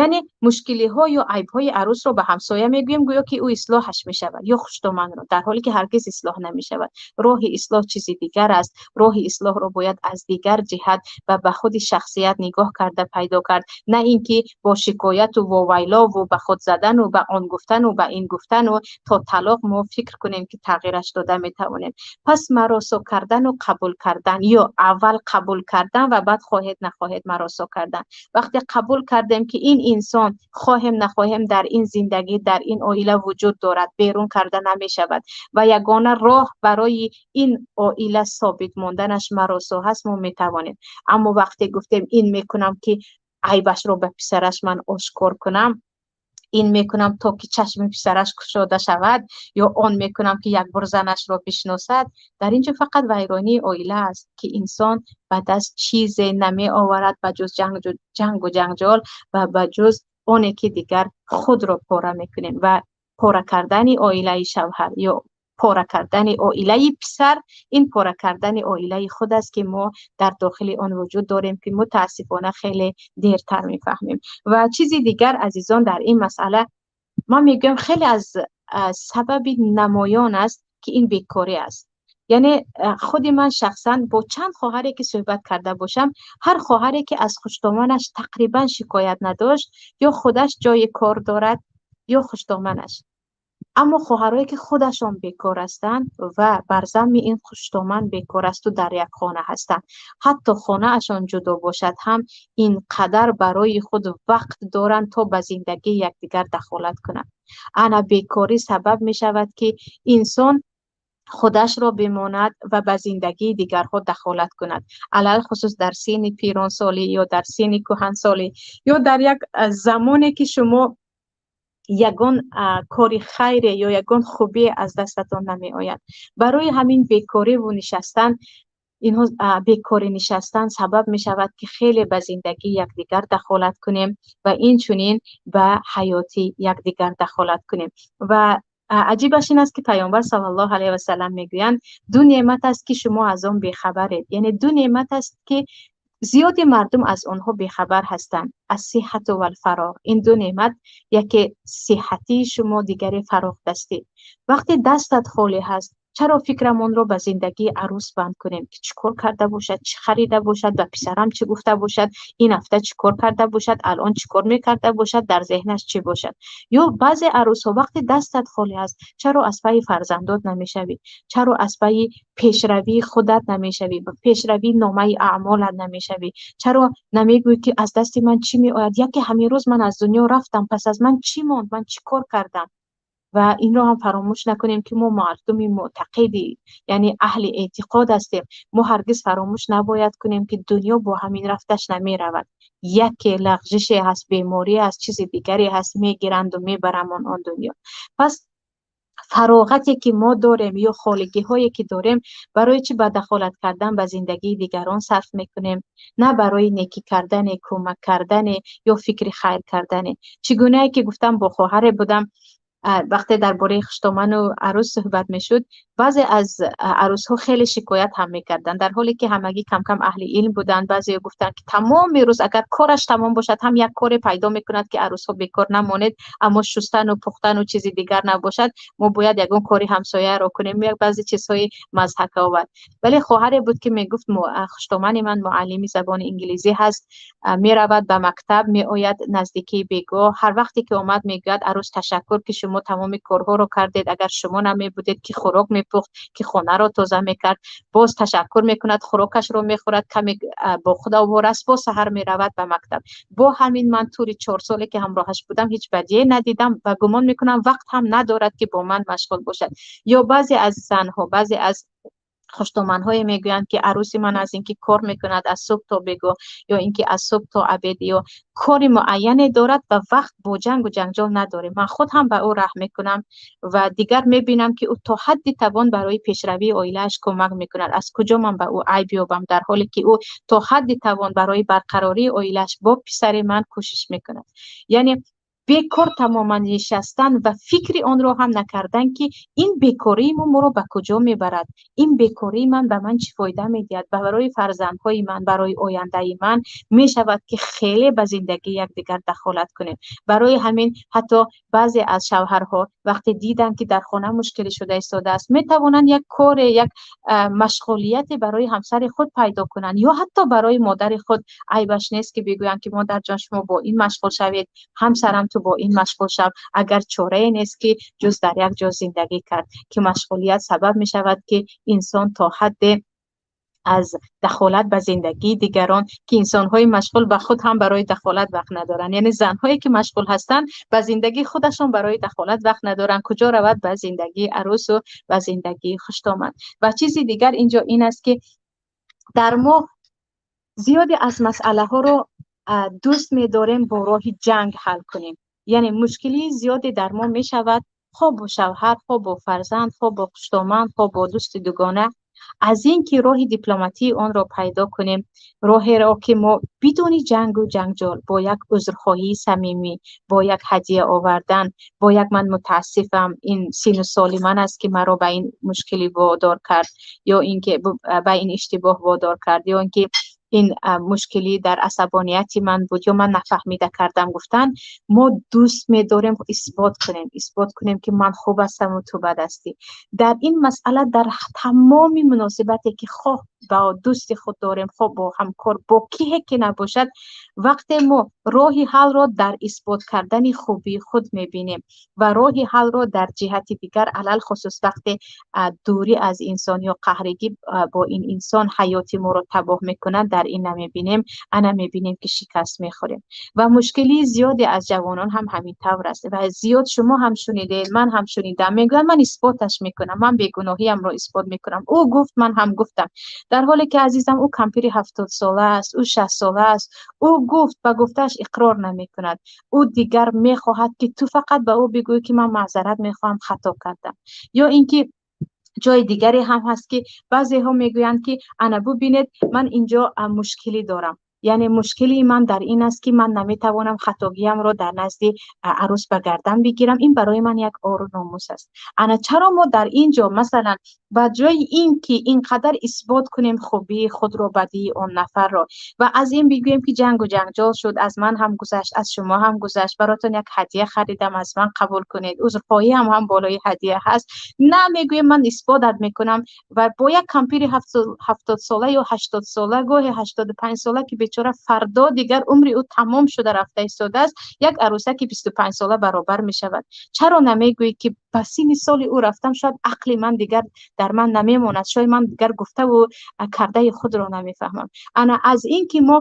Яъне мушкилиҳо ё айбҳои арӯсро ба ҳамсоя мегӯем, гӯё ки ӯ ислоҳаш мешавад ё хушдоманро, дар ҳоле ки ҳаргиз ислоҳ намешавад. Роҳи ислоҳ чизи дигар аст. Роҳи ислоҳро бояд аз дигар ҷиҳат ва ба худи шахсият нигоҳ карда пайдо кард, на ин ки бо шикояту вовайлову ба худ задану ба он гуфтану ба ин гуфтану то талоқ мо фикр кунем, ки тағйираш дода метавонем. Пас маросо кардану қабул кардан ё аввал қабул кардан ва баъд хоҳед нахоҳед маросо кардан. Вақте қабул кардем, ки ин инсон хоҳем нахоҳем дар ин зиндагӣ, дар ин оила вуҷуд дорад, берун карда намешавад ва ягона роҳ барои ин оила собит монданаш маросо ҳаст, мо метавонем. Аммо вақте гуфтем, ин мекунам, ки айбашро ба писараш ман ошкор кунам. Ин мекунам то ки чашми писараш кушода шавад, ё он мекунам ки як бор занашро бишносад. Дар инҷо фақат вайронии оила аст, ки инсон ба даст чизе намеоварад ба ҷуз ҷангу ҷанҷол ва ба ҷуз оне ки дигар худро пора мекунем. Ва пора кардани оилаи шавҳар ё пора кардани оилаи писар, ин пора кардани оилаи худ аст, ки мо дар дохили он вуҷуд дорем, ки мутаассифона хеле дертар мефаҳмем. Ва чизи дигар, азизон, дар ин масъала ман мегӯям, хеле аз сабаби намоён аст, ки ин бекорӣ аст. Яъне худи ман шахсан бо чанд хоҳаре ки суҳбат карда бошам, ҳар хоҳаре ки аз хуштоманаш тақрибан шикоят надошт, ё худаш ҷои кор дорад, ё хуштоманаш. Аммо хоҳарое ки худашон бекор ҳастанд ва бар замми ин хуштоман бекор асту дар як хона ҳастанд, ҳатто хонаашон ҷудо бошад ҳам, ин қадар барои худ вақт доранд, то ба зиндагии якдигар дахолат кунанд. Ана бекорӣ сабаб мешавад, ки инсон худашро бимонад ва ба зиндагии дигарҳо дахолат кунад, алалхусус дар синни пиронсолӣ ё дар синни кӯҳансолӣ, ё дар як замоне ки шумо ягон кори хайре ё ягон хубие аз дастатон намеояд. Барои ҳамин бекориву нишастан, инҳо бекорӣ нишастан сабаб мешавад, ки хеле ба зиндагии якдигар дахолат кунем ва инчунин ба ҳаёти якдигар дахолат кунем. Ва аҷибаш ин аст, ки Паёмбар саллаллоҳу алайҳи васаллам мегӯянд: ду неъмат аст, ки шумо аз он бехабаред. Яъне ду неъмат аст, ки зиёди мардум аз онҳо бехабар ҳастанд: ас-сиҳату вал-фароғ. Ин ду неъмат, яке сиҳатии шумо, дигаре фароғдастӣ. Вақте дастат холӣ ҳаст, чаро фикрамонро ба зиндагии арӯс банд кунем, ки чӣ кор карда бошад, чӣ харида бошад, ба писарам чӣ гуфта бошад, ин ҳафта чӣ кор карда бошад, алон чӣ кор мекарда бошад, дар зеҳнаш чӣ бошад? Ё баъзе арӯсҳо, вақте дастат холӣ аст, чаро аз пайи фарзандот намешавӣ, чаро аз пайи пешравии худат намешавӣ, пешравии номаи аъмолат намешавӣ? Чаро намегӯӣ, ки аз дасти ман чӣ меояд? Яке ҳамин рӯз ман аз дунё рафтам, пас аз ман чӣ монд, ман чӣ кор кардам? Ва инро ҳам фаромӯш накунем, ки мо мардуми мӯътақидӣ, яъне аҳли эътиқод ҳастем. Мо ҳаргиз фаромӯш набояд кунем, ки дунё бо ҳамин рафташ намеравад. Яке лағжише ҳаст, беморӣ ҳаст, чизи дигаре ҳаст, мегиранду мебарамон он дунё. Пас фароғате ки мо дорем ё холигиҳое ки дорем, барои чӣ ба дахолат кардан ба зиндагии дигарон сарф мекунем, на барои некӣ кардане, кӯмак кардане ё фикри хайр кардане? Чӣ гунае ки гуфтам, бо хоҳаре будам, вақте дар бораи хуштоману арӯс суҳбат мешуд, баъзе аз арӯсҳо хеле шикоят ҳам мекарданд, дар ҳоле ки ҳамагӣ камкам аҳли илм буданд. Баъзеҳо гуфтанд, ки тамоми рӯз, агар кораш тамом бошад ҳам, як коре пайдо мекунад, ки арӯсҳо бекор намонед, аммо шустану пухтану чизи дигар набошад, мо бояд ягон кори ҳамсояро кунем, як баъзе чизҳои мазҳакаовар. Вале хоҳаре буд, ки мегуфт: хуштомани ман муаллими забони инглизӣ ҳаст, меравад ба мактаб, меояд наздикии бегоҳ. Ҳар вақте ки омад, мегӯяд: арӯс, ташаккур, ки шумо тамоми корҳоро кардед. Агар шумо намебудед, ки хӯрок мепухт, ки хонаро тоза мекард? Боз ташаккур мекунад, хӯрокашро мехӯрад, каме бо худ овора аст, боз саҳар меравад ба мактаб. Бо ҳамин ман тӯли 4 соле ки ҳамроҳаш будам, ҳеҷ бадие надидам ва гумон мекунам, вақт ҳам надорад, ки бо ман машғул бошад. Ё баъзе аз занҳо, баъзе аз хуштоманҳое мегӯянд, ки арӯси ман аз ин ки кор мекунад аз субҳ то бегоҳ, ё ин ки аз субҳ то обед, ё кори муайяне дорад ва вақт бо ҷангу ҷанҷол надорем. Ман худ ҳам ба ӯ раҳм мекунам ва дигар мебинам, ки ӯ то ҳадди тавон барои пешравии оилааш кӯмак мекунад. Аз куҷо ман ба ӯ айб ёбам, дар ҳоле ки ӯ то ҳадди тавон барои барқарории оилааш бо писари ман кӯшиш мекунад? Яъне бекор тамоман нишастан ва фикри онро ҳам накардан, ки ин бекории мо моро ба куҷо мебарад, ин бекории ман ба ман чӣ фоида медиҳад, барои фарзандҳои ман, барои ояндаи ман? Мешавад, ки хеле ба зиндагии якдигар дахолат кунем. Барои ҳамин ҳатто баъзе аз шавҳарҳо, вақте диданд, ки дар хона мушкилӣ шуда истодааст, метавонанд як коре, як машғулияте барои ҳамсари худ пайдо кунанд ё ҳатто барои модари худ. Айбаш нест, ки бигӯянд, ки модарҷон, шумо бо ин машғул шавед, ҳамсарам, ту бо ин машғул шав. Агар чорае нест, ки ҷуз дар як ҷо зиндагӣ кард, ки машғулият сабаб мешавад, ки инсон то ҳадде аз дахолат ба зиндагии дигарон, ки инсонҳои машғул ба худ ҳам барои дахолат вақт надоранд. Яъне занҳое ки машғул ҳастанд ба зиндагии худашон, барои дахолат вақт надоранд, куҷо равад ба зиндагии арӯсу ба зиндагии хуштомад? Ва чизи дигар инҷо ин аст, ки дар мо зиёде аз масъалаҳоро дӯст медорем бо роҳи ҷанг ҳал кунем. Яъне мушкилии зиёде дар мо мешавад, хоҳ бо шавҳар, хоҳ бо фарзанд, хоҳ бо хуштоман, хоҳ бо дӯсти дугона. Аз ин ки роҳи дипломатии онро пайдо кунем, роҳеро ки мо бидуни ҷангу ҷанҷол, бо як узрхоҳии самимӣ, бо як ҳадия овардан, бо як ман мутаассифам, ин сину соли ман аст ки маро ба ин мушкилӣ водор кард, ё ин ки ба ин иштибоҳ водор кард, ё ин ки ин мушкилӣ дар асабонияти ман буд, ё ман нафаҳмида кардам гуфтан, мо дӯст медорем исбот кунем, исбот кунем ки ман хуб ҳастам ва ту бад ҳастӣ. Дар ин масъала, дар тамоми муносибате ки хоҳ бо дӯсти худ дорем, хоҳ бо ҳамкор, бо киҳе ки набошад, вақте мо роҳи ҳалро дар исбот кардани хубии худ мебинем ва роҳи ҳалро дар ҷиҳати дигар, алалхусус вақте дурӣ аз инсон ё қаҳригӣ бо ин инсон ҳаёти моро табоҳ мекунад, дар ин намебинем, ана мебинем ки шикаст мехӯрем. Ва мушкилии зиёде аз ҷавонон ҳам ҳамин тавр аст. Ва зиёд шумо ҳам шунидед, ман ҳам шунидам, мегӯянд ман исботаш мекунам, ман бегуноҳиямро исбот мекунам, ӯ гуфт, ман ҳам гуфтам. Дар ҳоле ки азизам, ӯ кампири 70 сола аст, ӯ 60 сола аст, ӯ гуфт, ба гуфтааш иқрор намекунад. Ӯ дигар мехоҳад ки ту фақат ба ӯ бигӯӣ ки ман маъзарат мехоҳам, хато кардам. Ё ин ки ҷои дигаре ҳам ҳаст ки баъзеҳо мегӯянд ки ана бубинед, ман инҷо мушкилӣ дорам. Яъне мушкилии ман дар ин аст ки ман наметавонам хатогиямро дар назди арӯс ба гардан бигирам. Ин барои ман як ору номус аст. Ана чаро мо дар ин ҷо масалан ба ҷои ин ки ин қадар исбот кунем хубии худро, бадии он нафарро, ва аз ин бигӯем ки ҷангу ҷанҷол шуд, аз ман ҳам гузашт, аз шумо ҳам гузашт, баротон як ҳадия харидам, аз ман қабул кунед, узрхоҳӣ ҳам болои ҳадия ҳаст. На, мегӯем ман исботат мекунам ва бо як кампири 70 сола ё 80 сола, гоҳе 85 сола ки бечора фардо дигар умри ӯ тамом шуда рафта истодааст, як арӯсаки 25 сола баробар мешавад. Чаро намегӯӣ ки ба синни соли ӯ рафтам, шояд ақли ман дигар дар ман намемонад, шояд ман дигар гуфтаву кардаи худро намефаҳмам. Ана аз ин ки мо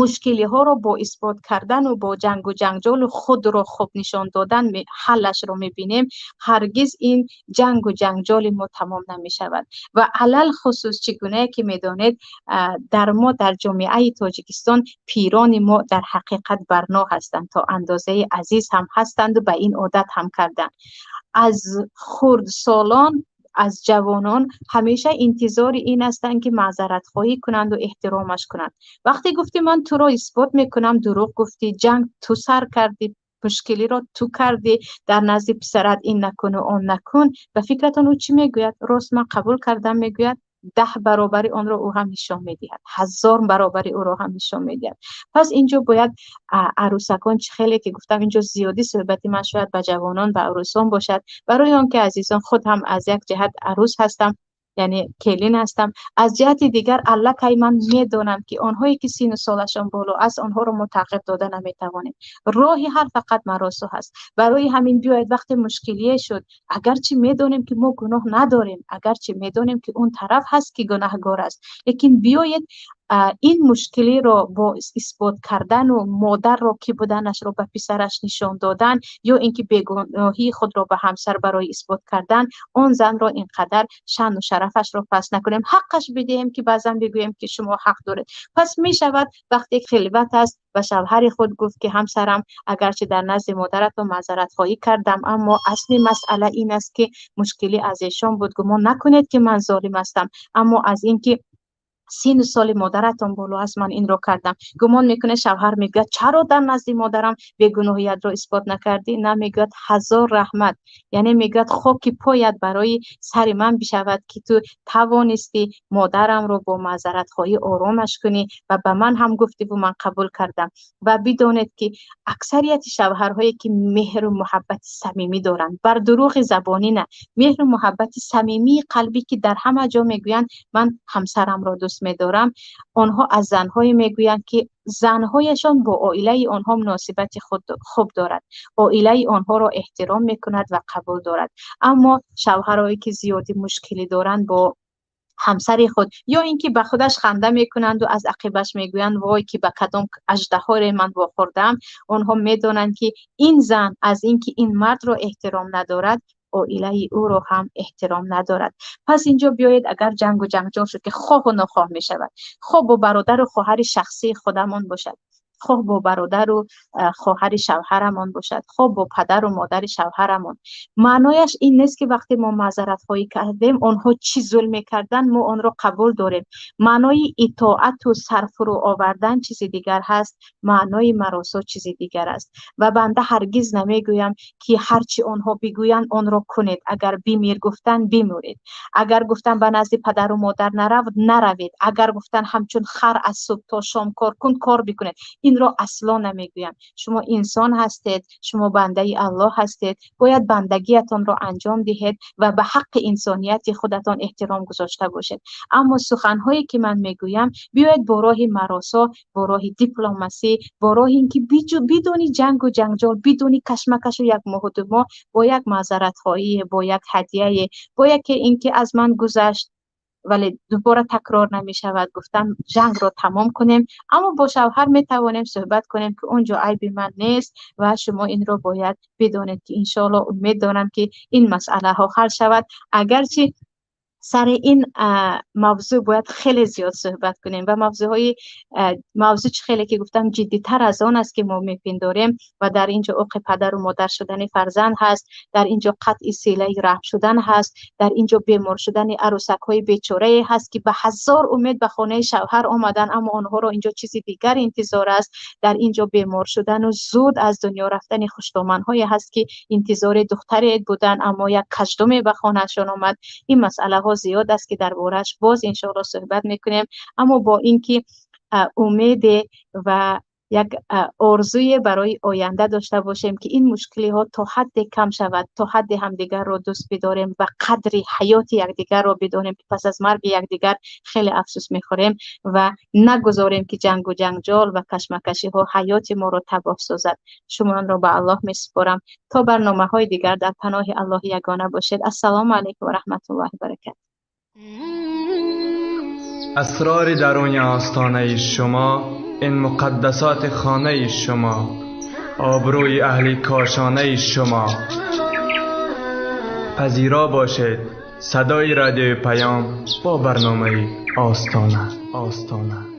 мушкилиҳоро бо исбот кардану бо ҷангу ҷанҷолу худро хуб нишон додан ҳаллашро мебинем, ҳаргиз ин ҷангу ҷанҷоли мо тамом намешавад. Ва алалхусус чӣ гунае ки медонед, дар мо дар ҷомеаи Тоҷикистон пирони мо дар ҳақиқат барно ҳастанд, то андозаи азиз ҳам ҳастанду ба ин одат ҳам карданд. Аз хурдсолон, аз ҷавонон ҳамеша интизори ин ҳастанд ки маъзаратхоҳӣ кунанду эҳтиромаш кунанд. Вақте гуфтӣ ман туро исбот мекунам, дурӯғ гуфтӣ, ҷанг ту сар кардӣ, мушкилиро ту кардӣ, дар назди писарат ин накуну он накун, ба фикратон ӯ чӣ мегӯяд? Рост ман қабул кардам мегӯяд, 10 баробари онро ӯ ҳам нишон медиҳад, 1000 баробари ӯро ҳам нишон медиҳад. Пас инҷо бояд арӯсакон, чӣ хеле ки гуфтам, инҷо зиёдӣ суҳбати ман шояд ба ҷавонон, ба арӯсон бошад, барои он ки азизон худ ҳам аз як ҷиҳат арӯс ҳастам, яъне келин ҳастам, аз ҷиҳати дигар аллакай ман медонам ки онҳое ки сину солашон боло аст, онҳоро мо тағйир дода наметавонем. Роҳи ҳал фақат маросу ҳаст. Барои ҳамин биёед вақте мушкилие шуд, агарчи медонем ки мо гуноҳ надорем, агарчи медонем ки он тараф ҳаст ки гунаҳгор аст, лекин биёед ин мушкилиро бо исбот кардану модарро ки буданашро ба писараш нишон додан, ё ин ки бегуноҳии худро ба ҳамсар барои исбот кардан, он занро ин қадар шаъну шарафашро пас накунем, ҳаққаш бидиҳем ки баъзан бигӯем ки шумо ҳақ доред. Пас мешавад вақте хилват аст, ба шавҳари худ гуфт ки ҳамсарам, агарчи дар назди модаратон маъзаратхоҳӣ кардам, аммо асли масъала ин аст ки мушкилӣ аз эшон буд, гумон накунед ки ман золим ҳастам, аммо аз ин ки сину соли модаратон боло аст, ман инро кардам. Гумон мекунед шавҳар мегӯяд чаро дар назди модарам бегуноҳиятро исбот накардӣ? На, мегӯяд 1000 раҳмат, яъне мегӯяд хоки поят барои сари ман бишавад ки ту тавонистӣ модарамро бо маъзаратхоҳӣ оромаш кунӣ ва ба ман ҳам гуфтиву ман қабул кардам. Ва бидонед ки аксарияти шавҳарҳое ки меҳру муҳаббати самимӣ доранд, бар дурӯғи забонӣ на, меҳру муҳаббати самимии қалбӣ ки дар ҳама ҷо мегӯянд ман ҳамсарамро дӯст медорам, онҳо аз занҳое мегӯянд ки занҳояшон бо оилаи онҳо муносибати хуб дорад, оилаи онҳоро эҳтиром мекунад ва қабул дорад. Аммо шавҳарое ки зиёдӣ мушкилӣ доранд бо ҳамсари худ, ё ин ки ба худаш ханда мекунанду аз ақибаш мегӯянд вой ки ба кадом аждаҳоре ман вохӯрдаам, онҳо медонанд ки ин зан аз ин ки ин мардро эҳтиром надорад, оилаи ӯро ҳам эҳтиром надорад. Пас инҷо биёед агар ҷангу ҷанҷол шуд ки хоҳу нохоҳ мешавад, хоҳ бо бародару хоҳари шахсии худамон бошад, хоҳ бо бародару хоҳари шавҳарамон бошад, хоҳ бо падару модари шавҳарамон. Маънояш ин нест, ки вақте мо маъзаратхоҳӣ кардем, онҳо чӣ зулм мекарданд, мо онро қабул дорем. Маънои итоату сарфурӯ овардан чизи дигар ҳаст, маънои маросо чизи дигар аст. Ва банда ҳаргиз намегӯям, ки ҳарчи онҳо бигӯянд, онро кунед. Агар бимир гуфтанд, бимуред. Агар гуфтанд ба назди падару модар нарав, наравед. Агар гуфтанд ҳамчун хар аз субҳ то шом кор кун, кор бикунед. Инро асло намегӯям. Шумо инсон ҳастед, шумо бандаи Аллоҳ ҳастед, бояд бандагиятонро анҷом диҳед ва ба ҳаққи инсонияти худатон эҳтиром гузошта бошед. Аммо суханҳое ки ман мегӯям, биёед бо роҳи маросо, бо роҳи дипломасӣ, бо роҳи ин ки бидуни ҷангу ҷанҷол, бидуни кашмакашу як моҳу ду моҳ, бо як маъзаратхоҳӣ, бо як ҳадияе, бо яке ин ки аз ман гузашт, вале дубора такрор намешавад, гуфтам ҷангро тамом кунем. Аммо бо шавҳар метавонем суҳбат кунем, ки он ҷо айби ман нест ва шумо инро бояд бидонед, ки иншоаллоҳ умед дорам, ки ин масъалаҳо ҳал шавад. Агарчи сари ин мавзӯъ бояд хеле зиёд суҳбат кунем ва мавзӯъ чӣ хеле ки гуфтам ҷиддитар аз он аст, ки мо мепиндорем, ва дар ин ҷо оқи падару модар шудани фарзанд ҳаст, дар ин ҷо қатъи силаи раҳм шудан ҳаст, дар ин ҷо бемор шудани арӯсакҳои бечорае ҳаст, ки ба ҳазор умед ба хонаи шавҳар омадан, аммо онҳоро ин ҷо чизи дигар интизор аст. Дар ин ҷо бемор шудану зуд аз дунё рафтани хуштоманҳое ҳаст, ки интизори духтаре буданд, аммо як каждуме ба хонаашон омад. Ин масъалаҳо зиёд аст, ки дар борааш боз иншоаллоҳ суҳбат мекунем. Аммо бо ин ки умеде ва як орзуе барои оянда дошта бошем, ки ин мушкилиҳо то ҳадде кам шавад, то ҳадде ҳамдигарро дӯст бидорем ва қадри ҳаёти якдигарро бидонем, ки пас аз марги якдигар хеле афсӯс мехӯрем, ва нагузорем, ки ҷангу ҷанҷол ва кашмакашиҳо ҳаёти моро табоҳ созад. Шуморо ба Аллоҳ месупорам. То барномаҳои дигар дар паноҳи Аллоҳи ягона бошед. Ассалому алайкум ва раҳматуллоҳи ва баракатуҳ. Асрори даруни остонаи шумо, ин муқаддасоти хонаи шумо, обрӯи аҳли кошонаи шумо. Пазиро бошед садои радиои Паём бо барномаи Остона. Остона.